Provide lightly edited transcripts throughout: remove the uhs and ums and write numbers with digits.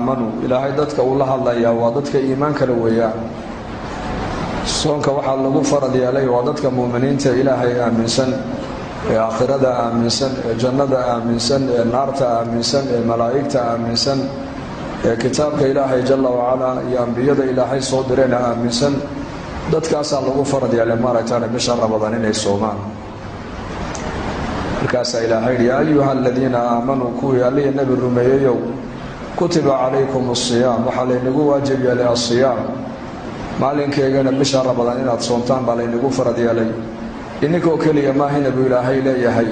aamanuu, ilaahay dadka uu la hadlayaa waa dadka iimaankala weeyaan. Soonka waxaa lagu farad yeelay waa dadka muuminiinta ilaahay aaminsan, ee aakhirada aaminsan, ee jannada aaminsan, ee naarta aaminsan, ee malaa'igta aaminsan, ee kitaabka ilaahay jalla wacalaa iyo ambiyada ilaahay soo dirayna aaminsan. Dadkaasaa lagu farad yeelay maaragtaan bisha Ramadaan inay soomaan. Markaasaa ilaahay yidhi: yaa ayuha aladiina aamanuu, kuwii allihii nebi rumeeyeyow, kutiba calaykum asiyaam, waxaa laynagu waajib yeelay asiyaam, maalinkeegana bisha Ramadaan inaad soontaan baa laynagu farad yeelay. Idinkoo keliya maahina buu ilaahay leeyahay,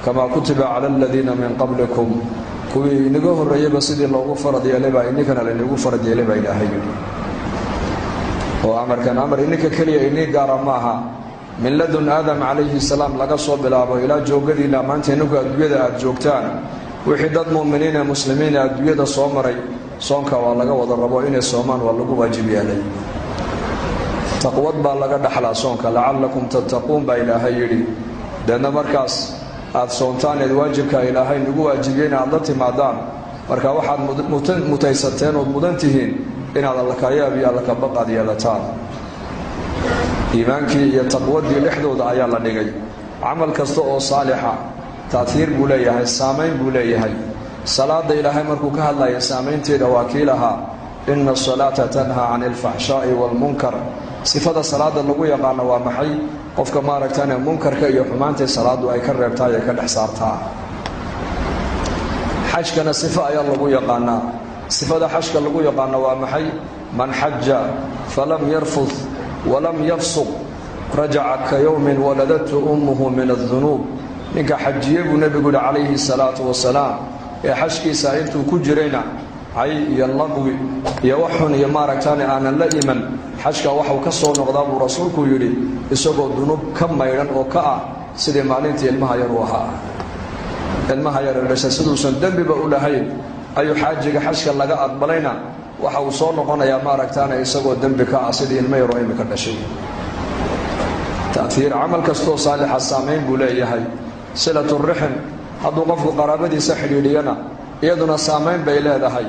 kamaa kutiba cala aladiina min qablikum, kuwii inaga horreeyeyba sidii loogu farad yeelay baa idinkana laynagu farad yeelay baa ilaahay yidhi. Oo amarkan amar idinka keliya inii gaara maaha. Min ladun Aadam calayhi salaam laga soo bilaabo ilaa joogadiinna maanta ininku adduunyada aada joogtaan, wixii dad mu'miniin ee muslimiin ee adduunyada soo maray, soonka waa laga wada rabo inay soomaan, waa lagu waajib yeelay. Taqwad baa laga dhaxlaa soonka, lacallakum tattaquun baa ilaahay yidhi. Deedna markaas aada soontaan eed waajibka ilaahay nagu waajibiyeyna aada la timaadaan, marka waxaad mutaysateen ood mudan tihiin inaad allakayaab iyo allakabaq aad yeelataan. Iimaankii iyo taqwadii dhexdooda ayaa la dhigay. Camal kasta oo saalixa taathiir buu leeyahay, saamayn buu leeyahay. Salaada ilaahay markuu ka hadlaya saamaynteeda waa kii lahaa: ina asalaata tanhaa cani alfaxshaa'i waalmunkar. Sifada salaada lagu yaqaano waa maxay? Qofka maaragtane munkarka iyo xumaantay salaadu ay ka reebtaa ee ka dhex saartaa. Xajkana sifo ayaa lagu yaqaanaa. Sifada xajka lagu yaqaano waa maxay? Man xaja falam yarfud walam yafsuq rajaca ka yowmin waladathu ummuhu min adunuub. Ninka xajiye buu nebigu yihi calayhi salaatu wasalaam, ee xajkiisa intuu ku jirayna cay iyo laqwi iyo wax xun iyo maaragtaane aanan la iman, xajka waxau ka soo noqdaa buu rasuulku yidhi isagoo dunuub ka maydhan oo ka ah sidii maalintii ilmaha yar u ahaa. Ilmaha yar dhasha siduusan dembiba u lahayn ayuu xaajiga xajka laga aqbalayna waxa uu soo noqonayaa maaragtaane isagoo dembi ka ah sidii ilmo yaroo imika dhashay. Ta'iir camal kastoo saalixa saamayn buu leeyahay. Silaturixim, hadduu qofku qaraabadiisa xidhiidhiyana, iyaduna saamayn bay leedahay.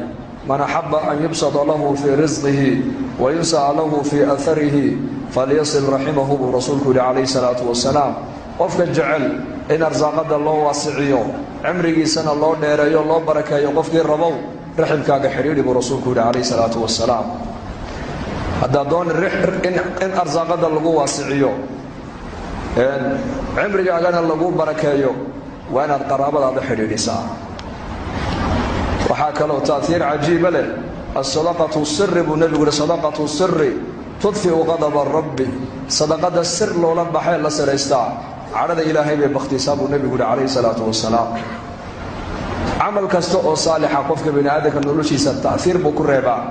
Man axaba an yubsada lahu fii risqihi wa yunsa'a lahu fii aharihi falyasil raximahu, buu rasuulku yihi calayhi salaatu wasalaam. Qofka jecel in arsaaqada loo waasiciyo, cimrigiisana loo dheereeyo, loo barakeeyo, qofkii rabow, raximkaaga xidhiidhi, buu rasuulku yihi calayhi salaatu wasalaam. Haddaad dooni in arsaaqada lagu waasiciyo, cimrigaagana lagu barakeeyo, waa inaad qaraabadaada xidhiidhisaa. Waxaa kaloo taaiir cajiiba leh asadaqatu siri, buu nebigu yihi: sadaqatu siri tudfiu qadaba rabbi. Sadaqada sir loola baxee la siraystaa cadhada ilaahay bay bakhtiisaa, buu nebigu yihi calayhi salaatu wasalaam. Camal kasta oo saalixa qofka bini aadamka noloshiisa ta'iir buu ku reebaa.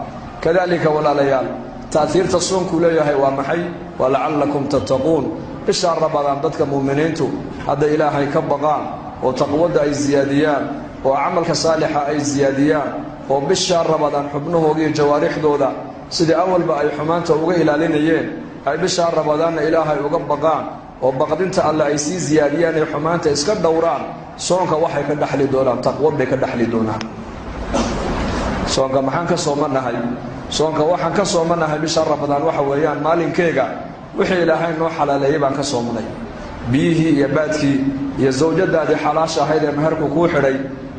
Kadalika walaalayaal, ta'hiirta soonkuu leeyahay waa maxay? Waa lacallakum tattaquun. Bishaa Ramadaan dadka muuminiintu hadday ilaahay ka baqaan oo taqwadda ay siyaadiyaan oo camalka saalixa ay siyaadiyaan oo bishaa Ramadaan xubnahooda iyo jawaarixdooda sidii awalba ay xumaanta uga ilaalinayeen ay bishaa Ramadaanna ilaahay uga baqaan oo baqdinta alle ay sii siyaadiyaan ay xumaanta iska dhowraan, soonka waxay ka dhexli doonaan taqwad bay ka dhexli doonaan. Soonka maxaan ka soomanahay? Soonka waxaan ka soomanahay bisha Ramadaan waxa weeyaan maalinkeega wixii ilaahay noo xalaaleeyey baan ka soomanay. Biyihii iyo baadkii iyo zawjadaadii xalaasha ahayd ee meherku kuu xidhay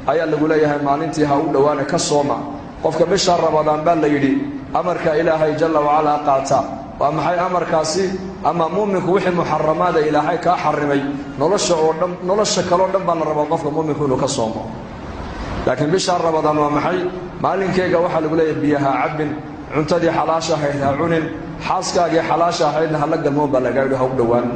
ayaa lagu leeyahay maalintii ha u dhowaane ka sooma. Qofka bisha Ramadaan baa la yidhi amarka ilaahay jalla wacalaa qaata. Waa maxay amarkaasi? Ama muuminku wixii muxaramaada ilaahay kaa xarimay nolosha oo dhan, nolosha kaleo dhan baa la rabaa qofka muuminku inuu ka soomo. Laakiin bisha Ramadaan waa maxay? Maalinkeyga waxaa lagu leeyahay biyaha cabbin, cuntadii xalaasha ahayd ha cunin, xaaskaagii xalaasha ahaydna hala galmoon baa lagaa yidhi, ha u dhowaan.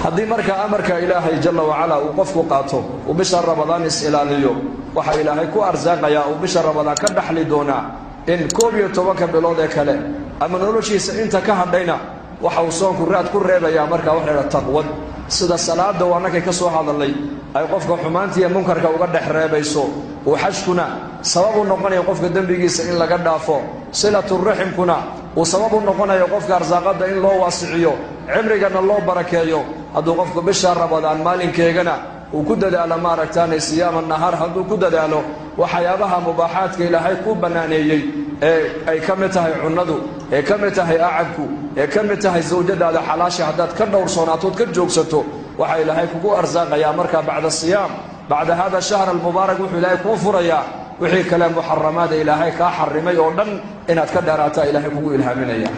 Haddii markaa amarka ilaahay jalla wacalaa uu qofku qaato, uu bisha Ramadaan is-ilaaliyo, waxaa ilaahay ku arsaaqayaa uu bisha Ramadaan ka dhaxli doonaa in 11-ka bilood ee kale ama noloshiisa inta ka hadhayna waxa uu soonku raad ku reebayaa. Markaa waxa la taqwad, sida salaada oo annakay ka soo hadalnay ay qofka xumaantiiyo munkarka uga dhex reebayso, uu xajkuna sabab u noqonayo qofka dembigiisa in laga dhaafo, silaturaximkuna uu sabab u noqonayo qofka arsaaqadda in loo waasiciyo, cimrigana loo barakeeyo. Hadduu qofku bisha Ramadaan maalinkeegana Uu ku dadaalo maaragtaane siyaama nahaar, hadduu ku dadaalo waxyaabaha mubaaxaadka Ilaahay ku bannaaneeyey ee ay ka mid tahay cunnadu, ee ka mid tahay acabku, ee ka mid tahay sawjadaada xalaasha, haddaad ka dhowrsonaatood ka joogsato, waxaa Ilaahay kugu arsaaqayaa markaa bacda siyaam, bacda hada shahr almubaarak, wuxuu Ilaahay kuu furayaa wixii kale muxaramaada Ilaahay kaa xarimay oo dhan inaad ka dheeraataa Ilaahay kugu ilhaaminaya.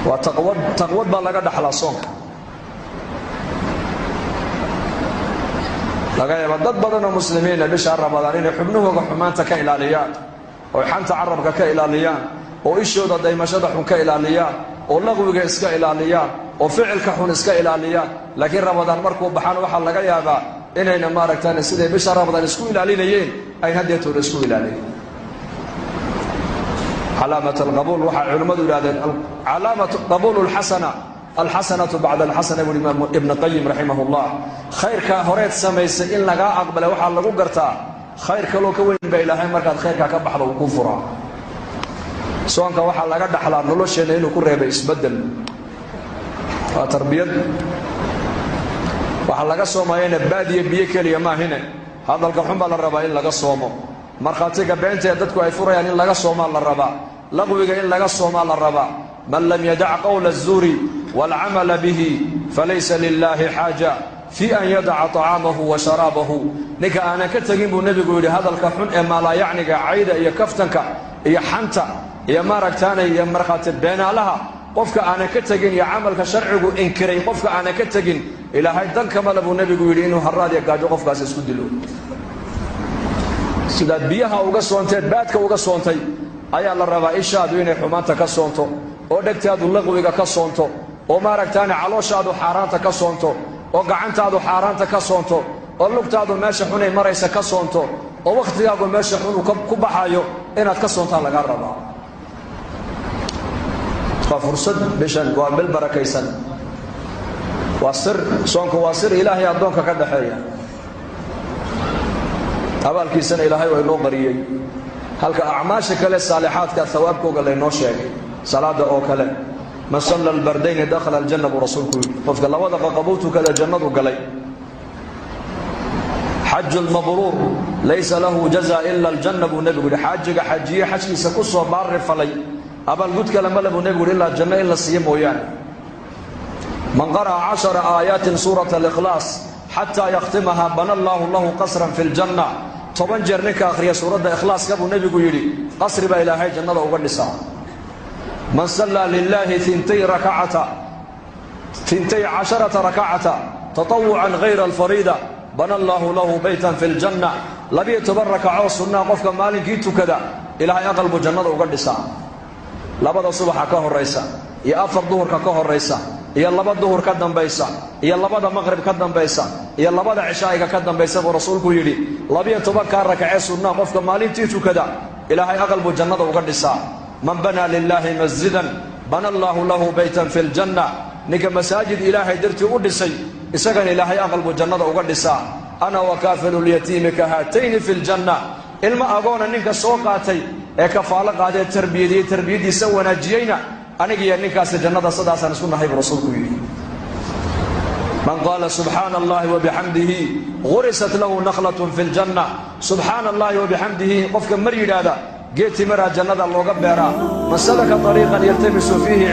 Waa taqwad, taqwad baa laga dhaxlaa soonka. Laga yaaba dad badan oo muslimiina bisha Ramadaan inay xubnahooga xumaanta ka ilaaliyaan, oo xanta carabka ka ilaaliyaan, oo ishooda daymashada xun ka ilaaliyaan, oo laqwiga iska ilaaliyaan, oo ficilka xun iska ilaaliyaan, laakiin Ramadaan markuu baxaan waxaa laga yaabaa inayna maaragtaan siday bisha Ramadaan isku ilaalinayeen ayn haddeetooda isku ilaalin. Calaamat alqabuul, waxaa culimmadu yidhahdeen calaamat qabuulu alxasana alxasanatu bacda alxasana, buuri Imaam Ibn Qayim raximah llah. Khayrkaa horeed samaysay in lagaa aqbalay waxaa lagu gartaa khayr kaloo ka weyn baa Ilaahay markaad khayrkaa ka baxdo uu ku furaa. Soonka waxaa laga dhaxlaa nolosheenna inuu ku reebay isbeddel, waa tarbiyad. Waxaa laga soomayana baadiya biyo keliya maahine, hadalka xun baa la rabaa in laga soomo, markhaatiga beenta ee dadku ay furayaan in laga soomaa la rabaa, laqwiga in laga soomaa la rabaa. Man lam yadac qowla azuuri waalcamala bihi falaysa lilaahi xaaja fii an yadaca طacaamahu wa sharaabahu. Ninka aanan ka tegin buu nebigu yidhi hadalka xun ee maalaayacniga, cayda iyo kaftanka iyo xanta iyo maaragtaanay iyo markhaati beenaalaha, qofka aanan ka tegin iyo camalka sharcigu inkiray qofka aanan ka tegin, Ilaahay dan kamale buu nebigu yidhi inuu haraad iyo gaajo qofkaas isku dilo. Sidaad biyaha uga soonteed baadka uga soontay ayaa la rabaa ishaadu inay xumaanta ka soonto, oo dhegtaadu laqwiga ka soonto, oo maaragtaane calooshaadu xaaraanta ka soonto, oo gacantaadu xaaraanta ka soonto, oo lugtaadu meesha xunay maraysa ka soonto, oo wakhtigaagu meesha xun uu ku baxayo inaad ka soontaa lagaa rabaa. Waa fursad bishan, waa bil barakaysan, waa sir. Soonku waa sir Ilaahay addoonka ka dhaxeeya, abaalkiisana Ilaahay waa inoo qariyey, halka acmaasha kale saalixaadka hawaabkooga laynoo sheegay. Salaada oo kale, man salla albardayni dakhala aljanna buu rasuulku yidhi, qofka labada qaqabuu tukada jannadu galay. Xaju lmabruur laysa lahu jaza ila aljanna buu nebigu yidhi, xaajiga xajiye xajkiisa ku soo baari falay abaalgud kale male buu nebigu yidhi ilaa janno in la siiyo mooyaane. Man qara'a 10 aayaatin suurata alikhlaas xataa yakhtimaha bana allaahu lahu qasran fi ljanna, 10 jeer ninka akhriya suuradda ikhlaaska buu nebigu yidhi qasri baa Ilaahay jannada uga dhisaa. Man sallaa lilaahi 12 rakacata tatawucan hayra alfariida bana allaahu lahu baytan fi ljanna, 12 rakacoo sunnaa qofka maalinkii tukada Ilaahay aqal buu jannada uga dhisaa. Labada subaxa ka horaysa iyo 4 duhurka ka horaysa iyo 2 duhur ka dambaysa iyo 2 maqrib ka dambaysa iyo 2 cishaa'iga ka dambaysa buu rasuulku yidhi, 12-kaa rakacee sunnaa qofka maalintii tukada Ilaahay aqal buu jannada uga dhisaa. Man banaa lilaahi masjidan bana allaahu lahu baytan fi ljanna, ninka masaajid Ilaahay dartii u dhisay isagana Ilaahay aqal buu jannada uga dhisaa. Ana wakaafilu lyatiimi ka haatayni fi ljanna, ilmo agoona ninka soo qaatay ee kafaalo qaadee tarbiyadiyey tarbiyadiisa wanaajiyeyna anigiyo ninkaasi jannada sidaasaan isku nahay buu rasuulku yidhi. Man qaala subxaana allahi wabixamdihi gurisat lahu nakhlatun fi ljanna, subxaana allahi wabixamdihi qofka mar yidhaahda geed timiraa jannada looga beeraa. Man salaka ariiqan yaltamisu fiihi